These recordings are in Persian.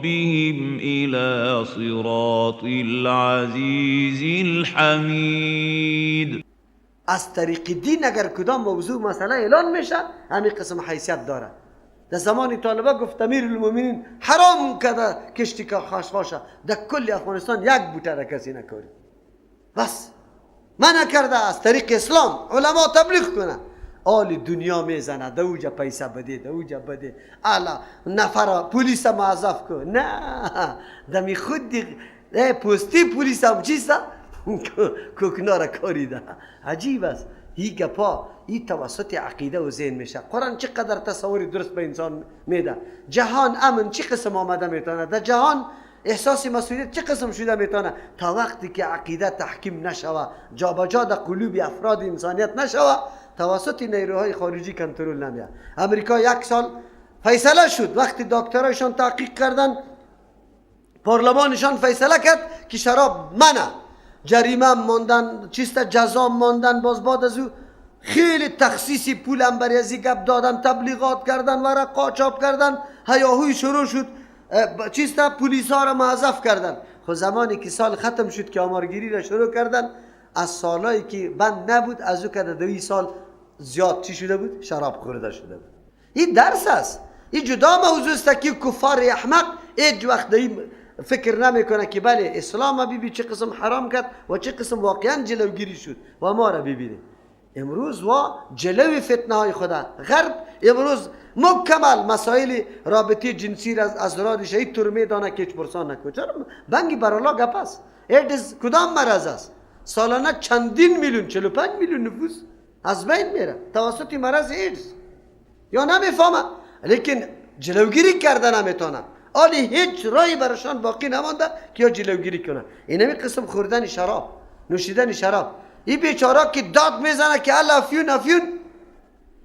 ربهم إلى صراط العزیز الحمید. از طریق دین اگر کدام موضوع مسئله اعلان میشه همین قسم حیثیت داره. در زمان طالبا گفت امیر المؤمنین حرام کرده کشتی که خشخاشه در کل افغانستان یک بوته را کسی نکاری، بس منع کرده از طریق اسلام علما تبلیغ کنه. آل دنیا میزنه دوجا پیسه بده دوجا بده الا نفر پلیس موظف کن، نه دمی خود پوستی پلیس هم چیسته کوکنارا کاریده. عجیب است این گپا، این توسط عقیده و ذهن میشه. قرآن چقدر تصور درست به انسان میده، جهان امن چه قسم آمده میتونه، در جهان احساس مسئولیت چه قسم شده میتونه، تا وقتی که عقیده تحکیم نشوه، جابجا در قلوب افراد انسانیت نشوه، توسط نیروهای خارجی کنترل نمیاد. امریکا یک سال فیصله شد، وقتی دکترایشان تحقیق کردن، پارلمانشان فیصله کرد که شراب منع، جریمه ماندن، چیست جزا ماندن، باز بعد از او خیلی تخصیصی پول هم برای از گپ دادن، تبلیغات کردن، ورقا چاپ کردن، هیاهوی شروع شد، چیست پلیس ها را موظف کردن. خب زمانی که سال ختم شد که آمارگیری را شروع کردن، از سالایی که بند نبود از او که در سال زیاد چی شده بود؟ شراب خورده شده بود. این درس است، این جدا موضوع است که کفار احمق هیچ وقت فکر نمیکنه که بله اسلام ببین چه قسم حرام کرد و چه قسم واقعا جلوگیری شد و ما را ببینه. امروز و جلوی فتنه های خدا غرب امروز مکمل مسائل رابطه جنسی را از رادش هیچ طور میدانه که هیچ پرسان نکنه. چرا بنگی برالا گپ است؟ ایدز کدام مرض است؟ سالانه چندین میلیون، 45 میلیون نفوس از بین میره توسط مرض ایدز. یا نمیفهمه لیکن جلوگیری کرده نمیتونه. آلی هیچ رای برشان باقی نمانده که یا جلوگیری کنه. اینمی قسم خوردن شراب، نوشیدن شراب، این بیچاره که داد میزنه که الله افیون افیون،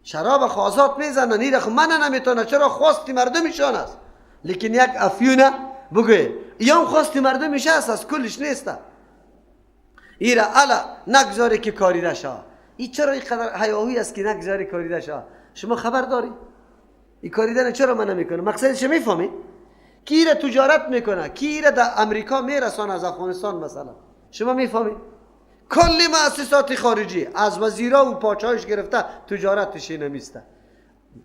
شراب خازات میزنن، این خو من نمیتونه، چرا خواستی مردمشان است. لیکن یک افیونه بگوی ایام خواستی مردمش است، از کلش نیست. ایره الا نگذاری که کاریده شود. این چرا اینقدر هیاهوی است که نگذاری کاریده شود؟ شما خبر داری؟ این کاریدن چرا من نمیکنه؟ مقصدش میفهمی؟ کی را تجارت میکنه، کی را در امریکا میرسانه از افغانستان مثلا، شما میفهمی؟ کل مؤسسات خارجی از وزیرا و پاچایش گرفته تجارتش نمیسته.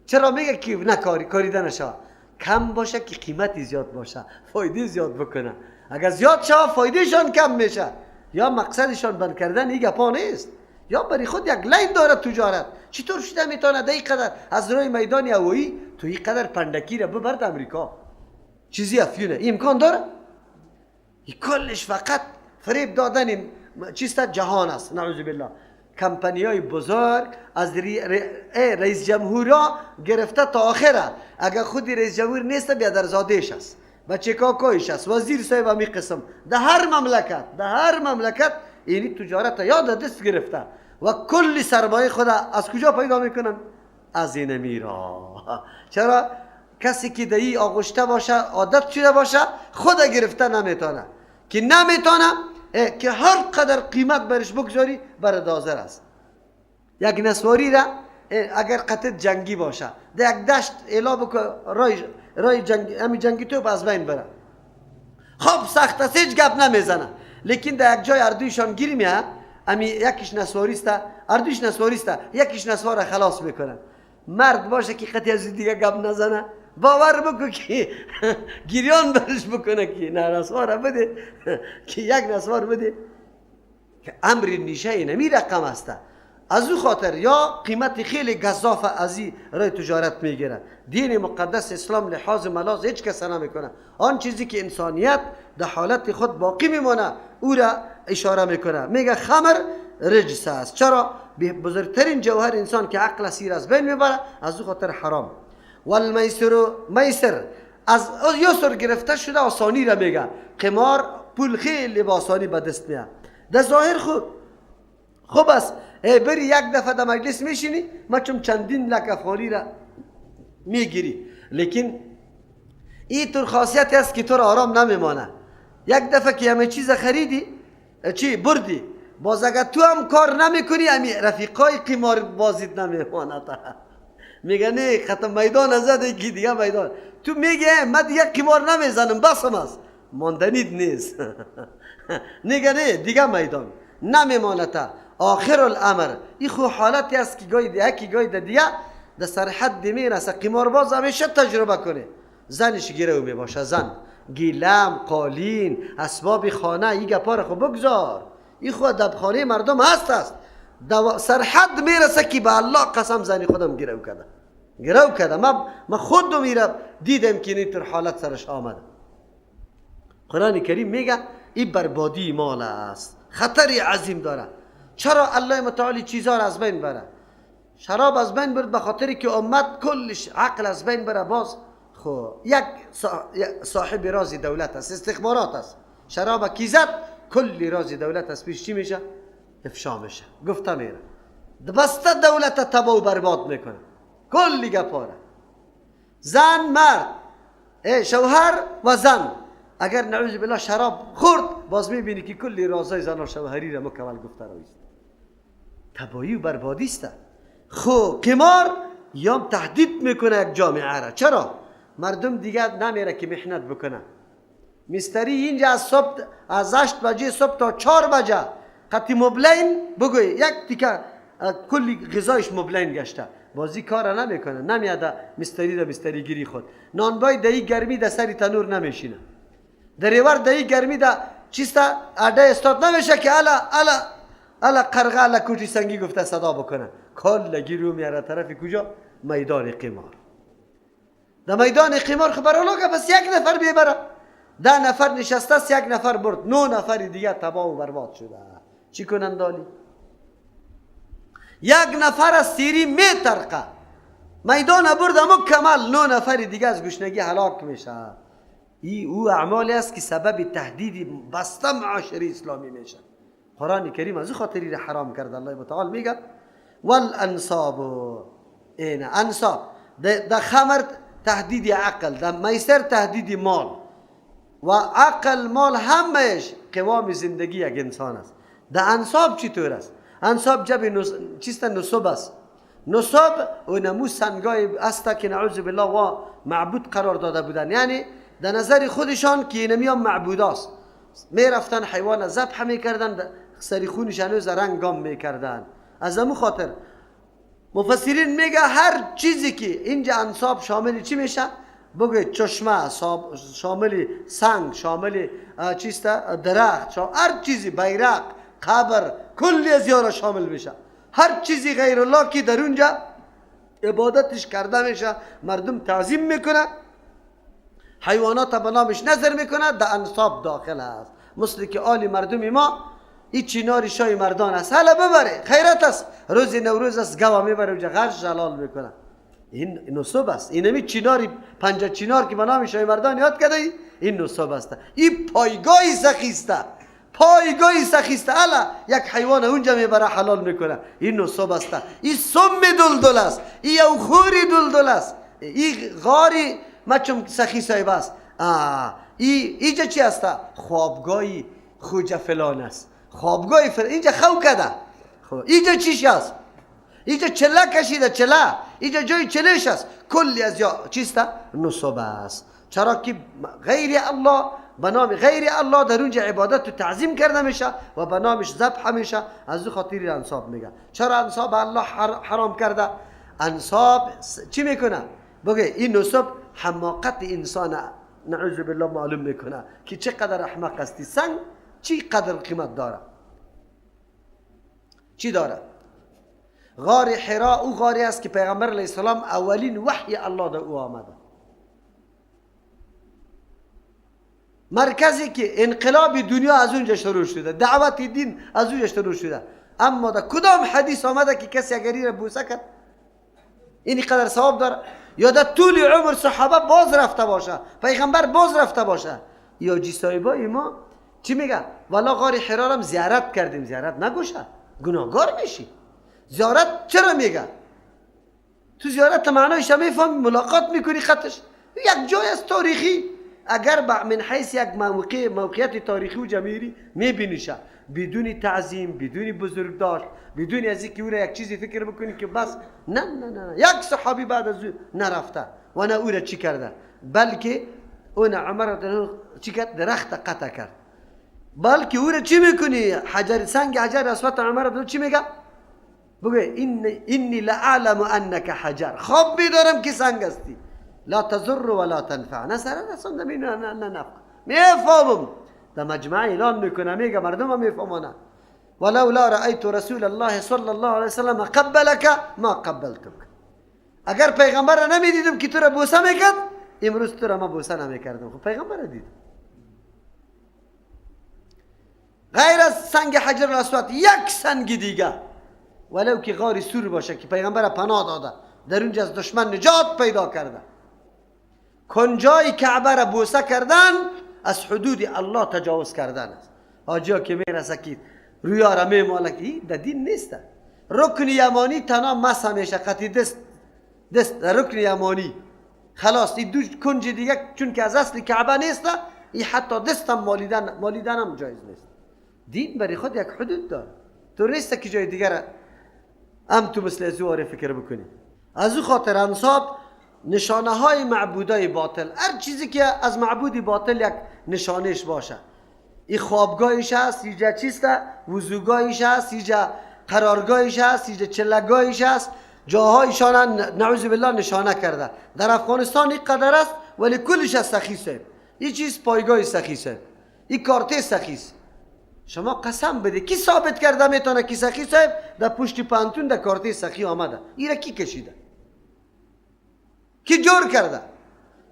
چرا میگه که نه کاریده نشه؟ کم باشه که قیمتی زیاد باشه، فایده زیاد بکنه. اگر زیاد شه فایدهشان کم میشه. یا مقصدشان بند کردن این گپا نیست، یا برای خود یک line داره تجارت. چطور شده میتونه در قدر از روی میدان هوایی تو این قدر پندکی را ببرد امریکا؟ چیزی افیونه این امکان داره؟ این کلش فقط فریب دادن چیست جهان است. نعوذ بالله. کمپانی های بزرگ از رئیس جمهورا گرفته تا آخره، اگر خودی رئیس جمهور نیست بیادرزادهش است، بچه کاکایش است، وزیر صاحب همی قسم. در هر مملکت، در هر مملکت اینی تجارت یاد دست گرفته و کل سرمایه خود از کجا پیدا میکنن؟ از این میرا. چرا؟ کسی که در این آغشته باشه، عادت شده باشه، خود گرفته نمیتونه، که نمیتونه که هر قدر قیمت برش بگذاری برای حاضر است. یک نسواری را اگر قطع جنگی باشه در یک دشت اعلا بکن، رای جنگی، همین جنگی توپ از بین بره. خب سخت است، هیچ گپ نمیزنه، لیکن در یک جای اردویشان گیر میه، امی یکیش نسواری است، اردویش نسواری است، یکیش نسوار خلاص میکنه. مرد باشه که قطعی از دیگه گپ نزنه، باور بکن که گریان برش بکنه که نه نسوار بده، که یک نسوار بده، که امر نیشه اینمی رقم است. از او خاطر یا قیمت خیلی گزاف از این رای تجارت میگیره. دین مقدس اسلام لحاظ ملاز هیچ کس نمیکنه. آن چیزی که انسانیت در حالت خود باقی میمانه او را اشاره میکنه. میگه خمر رجس است. چرا؟ بزرگترین جوهر انسان که عقل سیر از بین میبره، از او خاطر حرام. والمیسر، میسر از یسر گرفته شده، آسانی را میگه. قمار پول خیلی با آسانی به دست میاد. در ظاهر خود خوب است، بری یک دفعه در مجلس میشینی ما چون چندین لک افغانی را میگیری، لیکن این طور خاصیت است که تو را آرام نمیمانه. یک دفعه که همه چیز خریدی چی بردی، باز اگر تو هم کار نمیکنی همی رفیقای قمار بازیت نمیمانه. میگه نه ختم میدان زده کی دیگه میدان. تو میگه من دیگه قمار نمیزنم بسم است، ماندنید نیست. نگه نه دیگه میدان نمیمانته. آخر الامر این خو حالتی است که گاهی دیگه کی گاهی دیگه در سرحد میرسه. قمارباز همیشه تجربه کنه، زنش گرو میباشه، زن گیلم قالین اسباب خانه این گپا رو خو بگذار، این خو دبخانه مردم هست است. سرحد میرسه که به الله قسم زنی خودم گرو کرده، گرو کرده. من خودم میرم دیدم که اینطور حالت سرش آمده. قرآن کریم میگه این بربادی مال است، خطر عظیم داره. چرا الله متعالی چیزا را از بین بره؟ شراب از بین برد به خاطری که امت کلش عقل از بین بره. باز خو یک صاحب راز دولت است، استخبارات است. شراب کی زد کلی راز دولت است پیش چی میشه؟ افشا میشه. گفته میره بسته دولت تباه و برباد میکنه کلی گپاره. زن مرد شوهر و زن اگر نعوذ بالله شراب خورد باز میبینی که کلی رازای زن و شوهری را مکمل گفته رویست. تباهی و بربادی است. خو قمار یام تهدید میکنه یک جامعه را. چرا؟ مردم دیگه نمیره که محنت بکنه. مستری اینجا از صبح از 8 بجه صبح تا 4 بجه قطی مبلین بگوی یک تیکه کلی غذایش مبلین گشته، بازی کار نمیکنه، نمیاده مستری دا مستری گیری خود. نانبای دهی گرمی ده سری تنور نمیشینه، دریور دهی گرمی ده چیستا اده استاد نمیشه که الا الا الا قرغه الا کوچی سنگی گفته صدا بکنه. کل گیرو میاره طرف کجا؟ میدان قمار. در میدان قمار خبر که بس یک نفر بیبره، 10 نفر نشسته است، یک نفر برد، 9 نفر دیگه تباه و برباد شده. چی کنند آلی؟ یک نفر از سیری میترقه میدان برد مکمل، 9 نفر دیگه از گشنگی هلاک میشه. ای او اعمالی است که سبب تهدید بسته معاشره اسلامی میشه. قرآن کریم از خاطری را حرام کرده. الله متعال میگه والانصاب، این انصاب ده خمر تهدید عقل، ده میسر تهدید مال و عقل مال همش قوام زندگی یک انسان است. ده انصاب چطور است؟ انصاب جب چیست؟ نصب است. نصب و نمو سنگای است که نعوذ بالله و معبود قرار داده بودن، یعنی در نظر خودشان که اینمی هم معبود است. میرفتن حیوان ذبح میکردن، سری خونش هنوز رنگ گام میکردن. از امو خاطر مفسرین میگه هر چیزی که اینجا انصاب شامل چی میشه؟ بگه چشمه، شامل سنگ، شامل چیست؟ درخت، هر چیزی، بیرق، قبر، کلی از یارا شامل میشه. هر چیزی غیر الله که در اونجا عبادتش کرده میشه، مردم تعظیم میکنه، حیوانات به نامش نظر میکنه، در انصاب داخل است. مثل که آلی مردم ما این چیناری شای مردان است، حالا ببره خیرت است، روز نوروز است گوه میبره اونجا غرش حلال میکنه. این نصب است. اینمی چیناری پنجه چینار که به نام شای مردان یاد کرده ای، این نصب است. این پایگاه سخیسته، پایگاه سخیسته. الا یک حیوان اونجا میبره حلال میکنه، این نصب است. این سم دلدل است، این اوخوری دلدل است، این غاری مچم سخی صاحب است. اینجا چی است؟ خوابگاهی خوجه فلان است، خوابگاه فلان اینجا خو کده. خب اینجا چیش است؟ اینجا چله کشیده، چله اینجا جای چلش است. کلی از یا چیست؟ نصب است. چرا که غیر الله به نام غیر الله در اونجا عبادت و تعظیم کرده میشه و به نامش ذبح میشه. از او خاطر انصاب میگه. چرا انصاب الله حرام کرده؟ انصاب چی میکنه؟ بگه این نصب حماقت انسان نعوذ بالله معلوم میکنه که چقدر احمق هستی. سنگ چی قدر قیمت داره؟ چی داره؟ غار حرا او غاری است که پیغمبر علیه السلام اولین وحی الله در او آمده. مرکزی که انقلاب دنیا از اونجا شروع شده، دعوت دین از اونجا شروع شده. اما در کدام حدیث آمده که کسی اگر این را بوسه کرد این قدر ثواب داره؟ یا در طول عمر صحابه باز رفته باشه، پیغمبر باز رفته باشه. یا جی صاحبای ما چی میگه؟ والا غار حرا هم زیارت کردیم. زیارت نگوشه، گناهگار میشی. زیارت چرا میگه؟ تو زیارت معنایش میفهمی، ملاقات میکنی خطش. یک جای از تاریخی، اگر من حیث یک موقعیت تاریخی و جمعی میبینیشه، بدون تعظیم، بدون بزرگداشت، بدون از اینکه او را یک چیزی فکر بکنی که بس، نه نه نه، یک صحابی بعد از او نرفته و نه او را چی کرده، بلکه اون عمر چی کرد؟ درخت قطع کرد. بلکه او را چی میکنی؟ حجر، سنگ حجر اسود عمر چی میگه؟ بگه اینی لأعلم انک حجر، خواب میدارم که سنگ هستی، لا تضر ولا تنفع، نه سر رسانده می نه نه نفع، میفهمم. در مجمع اعلان میکنه، میگه مردم هم میفهمانه، ولولا رأیت رسول الله صلی الله علیه وسلم قبلک ما قبلتک، اگر پیغمبر را نمیدیدم که تو را بوسه میکرد، امروز تو را ما بوسه نمیکردم. خب پیغمبر را دیدم. غیر از سنگ حجر الاسود یک سنگ دیگه، ولو که غار سور باشه که پیغمبر پناه داده، در اونجا از دشمن نجات پیدا کرده، کنجای کعبه را بوسه کردن از حدود الله تجاوز کردن است. حاجی ها که میرسه که رویا را میماله که در دین نیست. رکن یمانی تنها مس همیشه قطعی دست دست رکن یمانی خلاص، این دو کنج دیگه چون که از اصل کعبه نیست، این حتی دست هم مالیدن هم جایز نیست. دین برای خود یک حدود داره، تو نیست که جای دیگر هم تو مثل از او فکر بکنی. از او خاطر انصاب نشانه های معبودای باطل، هر چیزی که از معبود باطل یک نشانش باشه، این خوابگاهش هست، اینجا چیست، وضوگاهش هست، اینجا قرارگاهش هست، اینجا چلگاهش هست، جاهایشان نعوذ بالله نشانه کرده. در افغانستان این قدر است ولی کلش از سخی صاحب، این چیز پایگاه سخی صاحب، این کارته سخی است. شما قسم بده کی ثابت کرده میتونه کی سخی صاحب در پشت پانتون در کارته سخی آمده؟ این را کی کشیده؟ کی جور کرده؟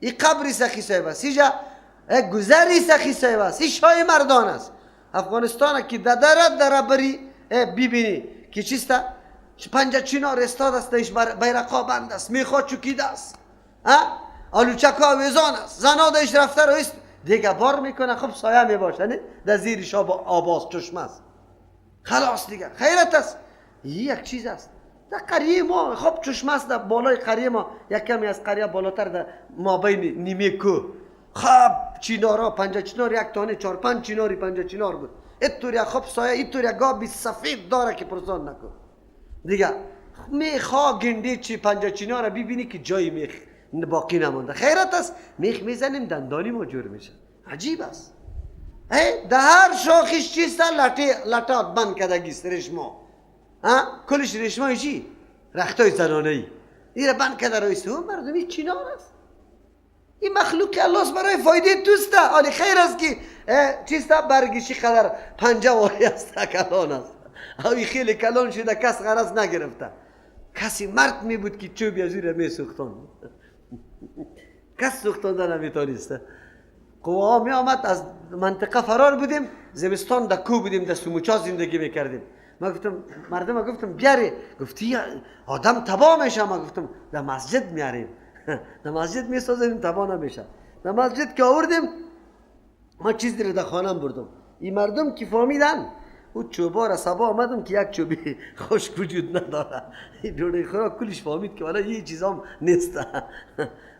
این قبر سخی صاحب است، اینجا گذری سخی صاحب است، این شای مردان است. افغانستان که در در بری ببینی که چیست، پنجه چینار استاد است، ایش بیرقا بند است، میخواد چکیده است، آلوچکا آویزان است، زنا دایش رفته رو است دیگه بار میکنه، خب سایه میباشه نه در زیرش آب آباز چشمه است، خلاص دیگه خیرت است. یک چیز است در قریه ما، خب چشمه است در بالای قریه ما، یک کمی از قریه بالاتر در مابین نیمه کوه، خب چینارا پنجه چینار یک تانه 4 5 چیناری پنجه چینار بود، اینطور خب سایه، اینطور گابی سفید داره که پرسان نکن دیگه. میخوا گنده چی پنجه چینار ببینی که جای میخ باقی نمانده، خیرت است. میخ میزنیم دندانی ما جور میشه، عجیب است. در هر شاخش چیست لطات بند کردگیست رشما، کلش رشمای چی؟ رختای زنانه ای این را بند کرده رایست. او مردمی چینار است، این مخلوق الله برای فایده توسته. آلی خیر است که چیست برگشی قدر پنجه واری است، کلان است، اوی خیلی کلان شده، کس غرض نگرفته. کسی مرد می بود که چوبی از او را می سوختان، کس سوختانده نمیتونسته. قوه می آمد از منطقه فرار بودیم، زمستان در کو بودیم، در سموچا زندگی میکردیم. ما گفتم مردم گفتم بیاری، گفتی آدم تباه میشه. ما گفتم در مسجد میاریم، در مسجد میسازیم تباه نمیشه. در مسجد که آوردیم ما چیزی رو در خانه بردم. این مردم که فهمیدن او چوبا را صبا آمدم که یک چوبی خشک وجود نداره، این دوره خوراک کلش فهمید که والا یه چیزام نیست.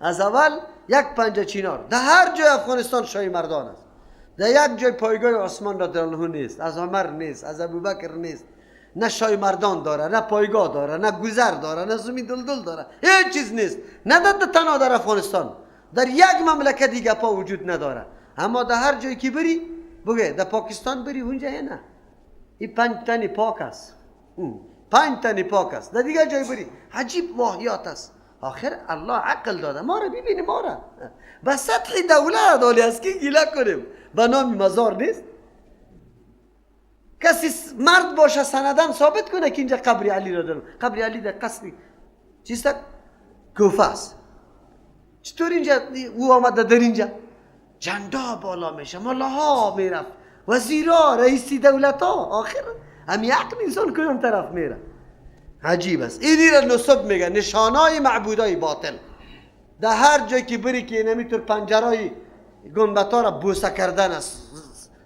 از اول یک پنجه چینار در هر جای افغانستان شای مردان است، در یک جای پایگاه عثمان رضی الله عنه نیست، از عمر نیست، از ابوبکر نیست، نه شای مردان داره، نه پایگاه داره، نه گذر داره، نه زمین دلدل داره، هیچ چیز نیست. نه در تنها در افغانستان، در یک مملکت دیگه پا وجود نداره. اما در هر جای که بری، بگه در پاکستان بری اونجا نه، این 5 تن پاک است، 5 تن پاک است. در دیگه جای بری عجیب واهیات است. آخر الله عقل داده ما را، ببینیم ما را به سطح دولت آلی است که گیله کنیم به نام مزار نیست. کسی مرد باشه سندن ثابت کنه که اینجا قبر علی را دارم. قبر علی در قصر چیست؟ کوفه است. چطور اینجا او آمده در اینجا؟ جندا بالا میشه، ملاها میرفت، وزیرا، رئیسی دولت ها. آخر همی عقل انسان کدام طرف میره؟ عجیب است. اینی را نصب میگه، نشانای معبودای باطل. در هر جای که بری که نمیتور پنجرای گنبتا را بوسه کردن است،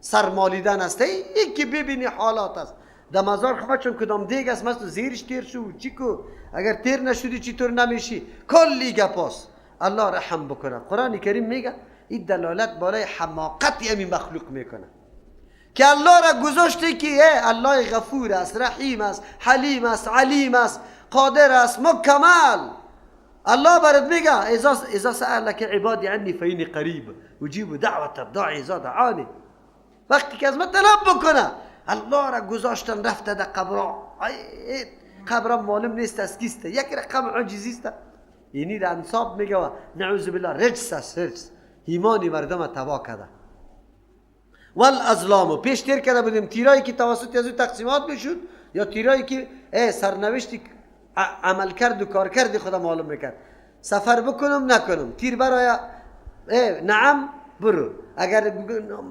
سر مالیدن است، یکی ببینی حالات است. در مزار خواهد چون کدام دیگ است، مثل زیرش تیر شو چیکو، اگر تیر نشدی چطور نمیشی، کلی گپاس. الله رحم بکنه. قرآن کریم میگه این دلالت بالای حماقت امی مخلوق میکنه که الله را گذاشته که الله غفور است، رحیم است، حلیم است، علیم است، قادر است، مکمل. الله برات میگه اذا سألك عبادی عنی فإنی قریب اجیب دعوة الداعی اذا دعانی. وقتی که از من طلب بکنه، الله را گذاشتن رفته در قبر، قبر معلوم نیست از کیسته، یک رقم عجیزی است. اینی را انصاب میگه و نعوذ بالله رجس است، رجس ایمانی مردم تباه کرده. والازلام پیش تیر کرده بودیم، تیرایی که توسط از او تقسیمات میشد یا تیرایی که سرنوشتی عمل کرد و کار کرد خدا معلوم میکرد. سفر بکنم نکنم، تیر برای نعم برو، اگر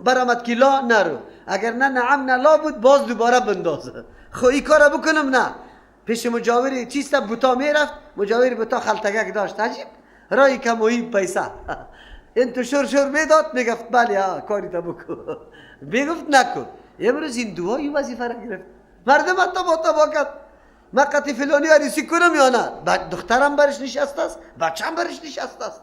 برآمد که لا نرو، اگر نه نعم نه لا بود باز دوباره بندازه. خب این کارا بکنم نه. پیش مجاوری چیست بوتا میرفت، مجاور بوتا خلطگک داشت، عجیب رای کمویی پیسه این تو شور شور میداد، میگفت بله ها کاری تا بکن، میگفت نکن. امروز این دوایی وظیفه را گرفت، مردم حتی با تبا کرد. من قطعی فلانی عروسی کنم یا نه؟ دخترم برش نشسته است، بچم برش نشسته است.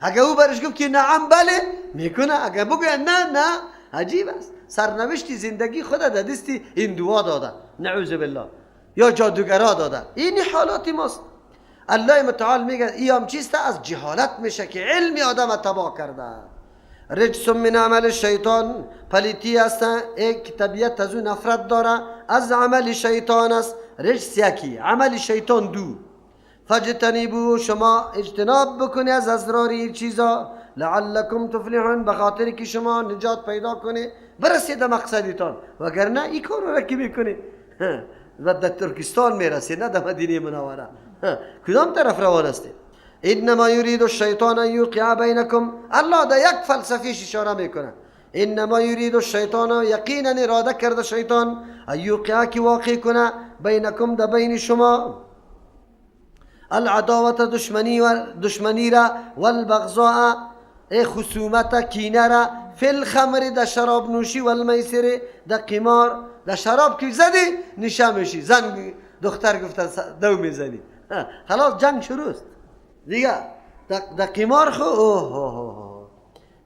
اگه او برش گفت که نعم بله میکنه، اگه بگوید نه نه. عجیب است، سرنوشتی زندگی خود در دستی این دعا داده، نعوذ بالله، یا جادوگرا داده. این حالات ماست. الله متعال میگه ای هم چیست؟ از جهالت میشه که علم آدم تباه کرده. رجس من عمل شیطان، پلیتی است، یک طبیعت از او نفرت داره، از عمل شیطان است. رجس یکی، عمل شیطان دو. فاجتنبو، شما اجتناب بکنی از اضرار این چیزا، لعلکم تفلحون، به خاطر که شما نجات پیدا کنی، برسید مقصدتان، وگرنه این کار رو کی میکنی و در ترکستان میرسی، نه در مدینه منوره. کدام طرف روان هستی؟ انما یرید الشیطان ان یوقع بینکم. الله در یک فلسفیش اشاره میکنه. انما یرید الشیطان، یقینا اراده کرده شیطان، ان یوقع که واقع کنه، بینکم در بین شما، العداوت دشمنی و دشمنی را، والبغضاء خصومت کینه را، فی الخمر در شراب نوشی، والمیسر در قمار. در شراب که زدی نشه میشی، زن دختر گفته دو میزنی، خلاص جنگ شروع است دیگه. در قمار خو اوه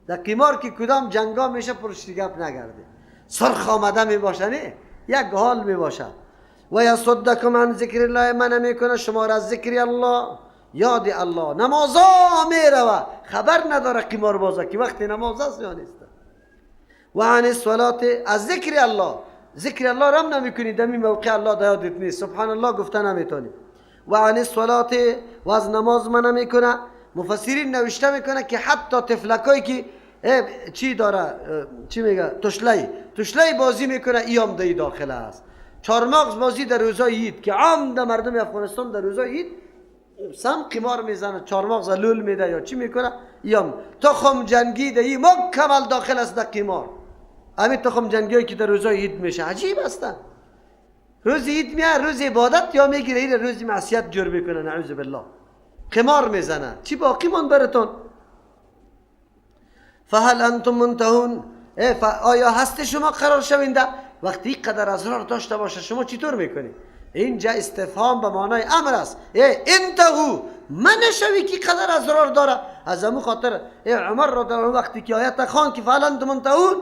در قمار که کدام جنگا میشه پرشتی گپ نگرده، سرخ آمده میباشه، نه یک حال میباشه. و یصدکم عن ذکر الله، منع میکنه شما را از ذکر الله، یاد الله. نمازا میروه خبر نداره قمار بازا که وقتی نماز است یا نیست. و عن الصلاة، از ذکر الله، ذکر الله رم نمیکنی، دمی موقع الله در یادت نیست، سبحان الله گفته نمیتونی. و عن الصلاة، و از نماز منع میکنه. مفسرین نوشته میکنه که حتی طفلکایی که چی داره، چی میگه، تشلی بازی میکنه، ایام دی داخل است. چارمغز بازی در روزای عید که عام در مردم افغانستان در روزای عید سم قمار میزنه، چارمغز لول میده یا چی میکنه، ایام تخم جنگی دی مکمل داخل است در قمار. همین تخم جنگی که در روزای عید میشه عجیب هستن. روز عید میاد، روز عبادت یا میگیره، این روز معصیت جور میکنه، نعوذ بالله، قمار میزنه. چی باقی مان براتون؟ فهل انتم منتهون، آیا هست شما قرار شوینده؟ وقتی قدر اضرار داشته باشه شما چطور میکنی؟ اینجا استفهام به معنای امر است. انتهو، من نشوی که قدر اضرار داره. از امو خاطر عمر را در وقتی که آیت خوان که فهل انتم منتهون،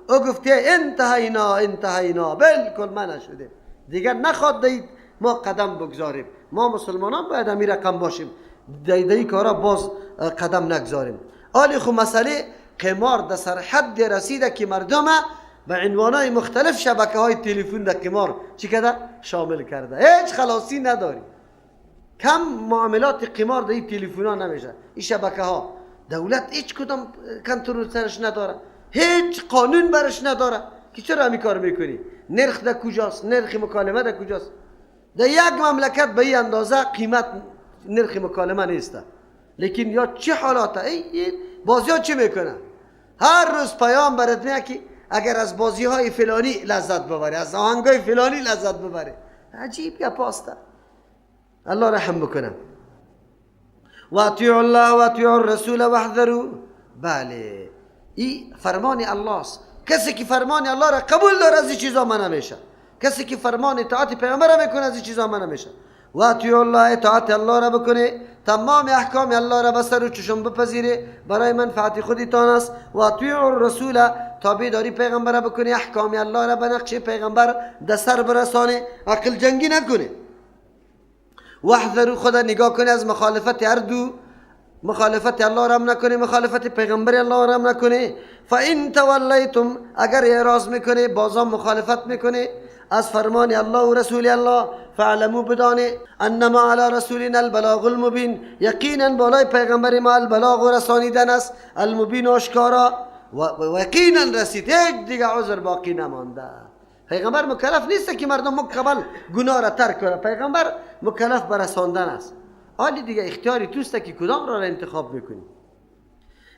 او گفت انتهینا انتهینا، بالکل من نشده دیگر، نخواد دید ما قدم بگذاریم. ما مسلمانان باید همین رقم باشیم، دیده کارا باز قدم نگذاریم. آلی خو مسئله قمار در سرحد رسیده که مردم به عنوانای مختلف شبکه های تلفن در قمار چی کرده؟ شامل کرده. هیچ خلاصی نداری. کم معاملات قمار در این تلفن ها نمیشه، این شبکه ها دولت هیچ کدام کنترل سرش نداره، هیچ قانون برش نداره که چرا همین کار میکنی؟ نرخ در کجاست؟ نرخ مکالمه در کجاست؟ در یک مملکت به این اندازه قیمت نرخ مکالمه نیست. لیکن یا چه حالاته؟ ای بازی ها چی میکنه؟ هر روز پیام برات میاد که اگر از بازی های فلانی لذت ببری، از آهنگ های فلانی لذت ببری. عجیب گپ است. الله رحم بکنه. و اطیعوا الله و اطیعوا الرسول واحذروا. بله، این فرمان الله است. کسی که فرمان الله را قبول داره از این چیزا منع میشه. کسی که فرمان اطاعت پیامبر را میکنه از این چیزا منع میشه. و اطیعوا الله، اطاعت الله را بکنه، تمام احکام الله را به سر و چشم بپذیره، برای منفعت خودتان است. و اطیعوا الرسول، تابعداری پیغمبر را بکنه، احکام الله را به نقش پیغمبر در سر برسانه، عقل جنگی نکنه. واحذروا، خدا نگاه کنه از مخالفت هر دو، مخالفت الله را هم نکنه، مخالفت پیغمبر الله را هم نکنه. فان تولیتم، اگر اعراض میکنه، بازم مخالفت میکنه از فرمان الله و رسول الله، فعلموا، بدانه، انما علی رسولنا البلاغ المبین، یقینا بالای پیغمبر ما البلاغ و رسانیدن است، المبین آشکارا، و یقینا رسید، هیچ دیگه عذر باقی نمانده. پیغمبر مکلف نیست که مردم مکمل گناه را ترک کنه، پیغمبر مکلف به رساندن است. حالی دیگه اختیاری توست که کدام را انتخاب میکنی.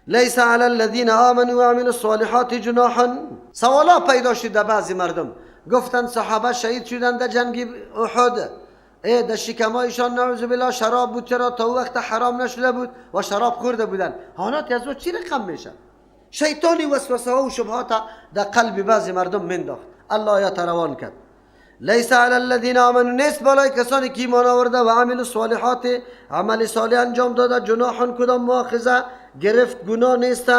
لیس علی الذین آمنوا وعملوا الصالحات جناح. سوالا پیدا شد در بعضی مردم، گفتن صحابه شهید شدن در جنگ احد، ای در شکمایشان نعوذ بالله شراب بود، چرا تا وقت حرام نشده بود و شراب خورده بودن؟ حالات از او چی رقم میشه؟ شیطانی وسوسه ها و شبهات در قلب بعضی مردم منداخت. الله یا روان کرد. لیس علی الذین آمنوا، نیست بالای کسانی که ایمان آورده و عملوا الصالحات، عمل صالح انجام داده، جناح، کدام مؤاخذه گرفت، گناه نیست،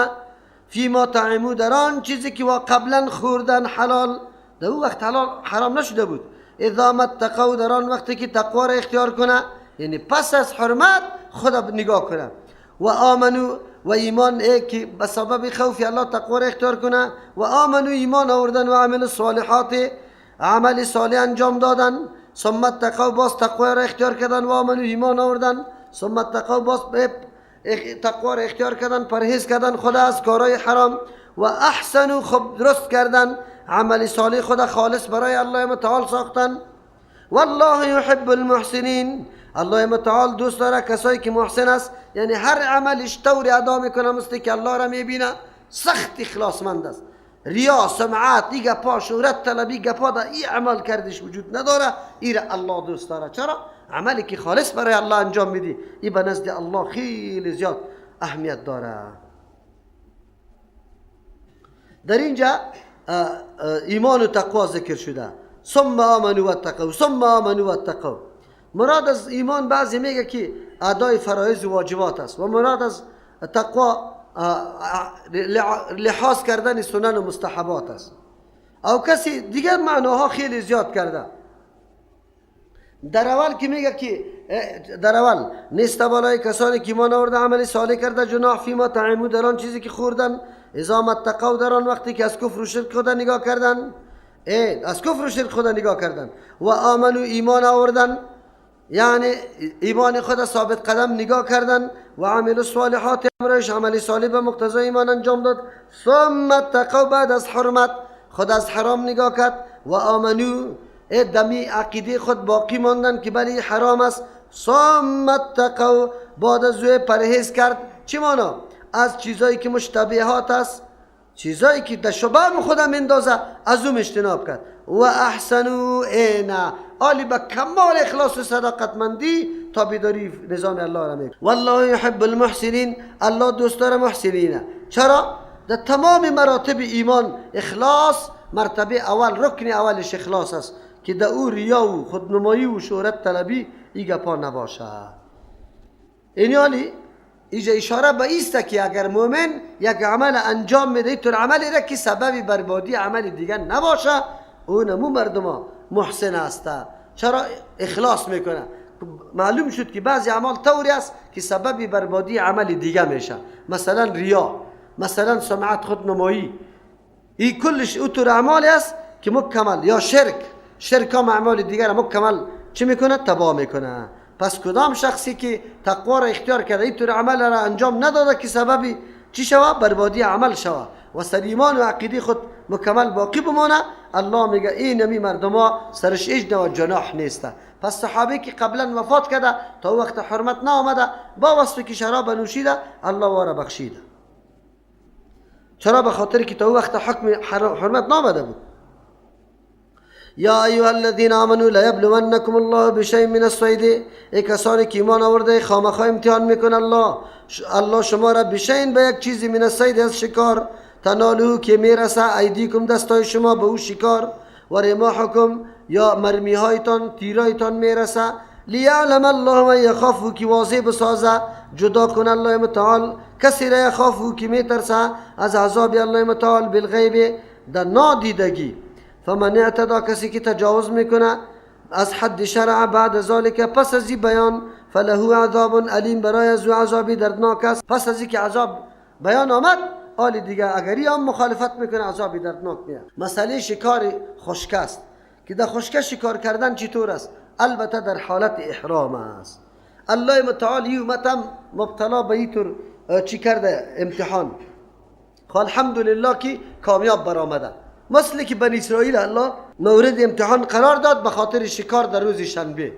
فیما طعموا، در آن چیزی که قبلا خوردن حلال، در او وقت حلال حرام نشده بود. اذا ما اتقوا، در آن وقتی که تقوا را اختیار کنه، یعنی پس از حرمت خدا نگاه کنه، و آمنو، و ایمان، ای که به سبب خوف الله تقوا را اختیار کنه، و آمنو، ایمان آوردن، و عمل الصالحات، عمل صالح انجام دادن، ثم اتقوا، باز تقوا را اختیار کردن، و آمنو، ایمان آوردن، ثم اتقوا، باز تقوا را اختیار کردن، پرهیز کردن خدا از کارهای حرام، و احسنوا، خب درست کردن، عمل صالح خدا خالص برای الله متعال ساختن. والله یحب المحسنین، الله متعال دوست داره کسایی که محسن است، یعنی هر عملش طوری ادا میکنه مثل که الله را میبینه، سخت اخلاصمند است. ریا، سمعت، ای گپا، شهرت طلبی، گپا در ای عمل کردش وجود نداره، ای را الله دوست داره. چرا؟ عملی که خالص برای الله انجام میدی، ای به نزد الله خیلی زیاد اهمیت داره. در اینجا ایمان و تقوا ذکر شده. ثم آمنوا واتقوا، ثم آمنوا واتقوا. مراد از ایمان بعضی میگه که ادای فرایض و واجبات است، و مراد از تقوا لحاظ کردن سنن و مستحبات است. او کسی دیگر معناها خیلی زیاد کرده. در اول که میگه که در اول نیست بالای کسانی که ایمان آورده عمل صالح کرده جناح فیما طعموا، در آن چیزی که خوردن، اذا ما اتقوا، در آن وقتی که از کفر و شرک خدا نگاه کردن، از کفر و شرک خدا نگاه کردن، و آمنو، ایمان آوردن، یعنی ایمان خدا ثابت قدم نگاه کردن، و عمل الصالحات، امرش عمل صالح به مقتضای ایمان انجام داد، ثم اتقوا، بعد از حرمت خود از حرام نگاه کرد، و آمنو، دمی عقیده خود باقی ماندن که بلی حرام است، ثم اتقوا، بعد از او پرهیز کرد. چی مانا؟ از چیزایی که مشتبهات است، چیزایی که در شبه خودم اندازه، از او اجتناب کرد. و احسنوا، اینا عالی به کمال اخلاص و صداقتمندی تابعداری نظام الله را میکنه. والله یحب المحسنین، الله دوست داره محسنینه. چرا؟ در تمام مراتب ایمان اخلاص مرتبه اول، رکن اولش اخلاص است که در او ریا و خودنمایی و شهرت طلبی ای گپا نباشه. این یعنی اینجا اشاره به ایست که اگر مؤمن یک عمل انجام میده، طور عملی را که سبب بربادی عمل دیگر نباشه، اونمو مردم محسن است. چرا؟ اخلاص میکنه. معلوم شد که بعضی اعمال طوری است که سبب بربادی عمل دیگه میشه، مثلا ریا، مثلا سمعت خودنمایی، این کلش او طور اعمالی است که مکمل، یا شرک، شرک هم اعمال دیگر مکمل چی میکنه؟ تباه میکنه. پس کدام شخصی که تقوا را اختیار کرده، این طور عمل را انجام نداده که سببی چی شوه؟ بربادی عمل شوه و سر ایمان و عقیده خود مکمل باقی بمانه، الله میگه این نمی مردما سرش هیچ نوع جناح نیسته. پس صحابه که قبلا وفات کرده تا وقت حرمت نآمده، با وصفی که شراب نوشیده، الله وارا بخشیده. چرا؟ به خاطر که تا وقت حکم حرمت نآمده بود. یا ایها الذین آمنوا لیبلونکم الله بشیء من الصید، ای کسانی که ایمان آورده، خامخا امتحان میکنه الله شما را بشیء، به یک چیزی، من الصید، از شکار، تنالو، که میرسه، ایدیکم، دستای شما به او شکار، و رماحکم، یا مرمی هایتان، تیرایتان میرسه، لیعلم الله من یخافه که واضح بسازه، جدا کنه الله متعال کسی را یخافه که میترسه از عذاب الله متعال بالغیب در نادیدگی. فمن اعتدا کسی که تجاوز میکنه از حد شرع بعد ذالک پس از بیان، فله عذاب الیم برای از او عذابی دردناک است. پس از که عذاب بیان آمد حال دیگه اگری هم مخالفت میکنه عذابی دردناک میاد. مسئله شکار خشک است که در خشکه شکار کردن چطور است؟ البته در حالت احرام است. الله متعال ای امت هم مبتلا به اینطور چی کرده امتحان، خب الحمدلله که کامیاب برآمده. مثل که بنی اسرائیل الله مورد امتحان قرار داد به خاطر شکار در روز شنبه.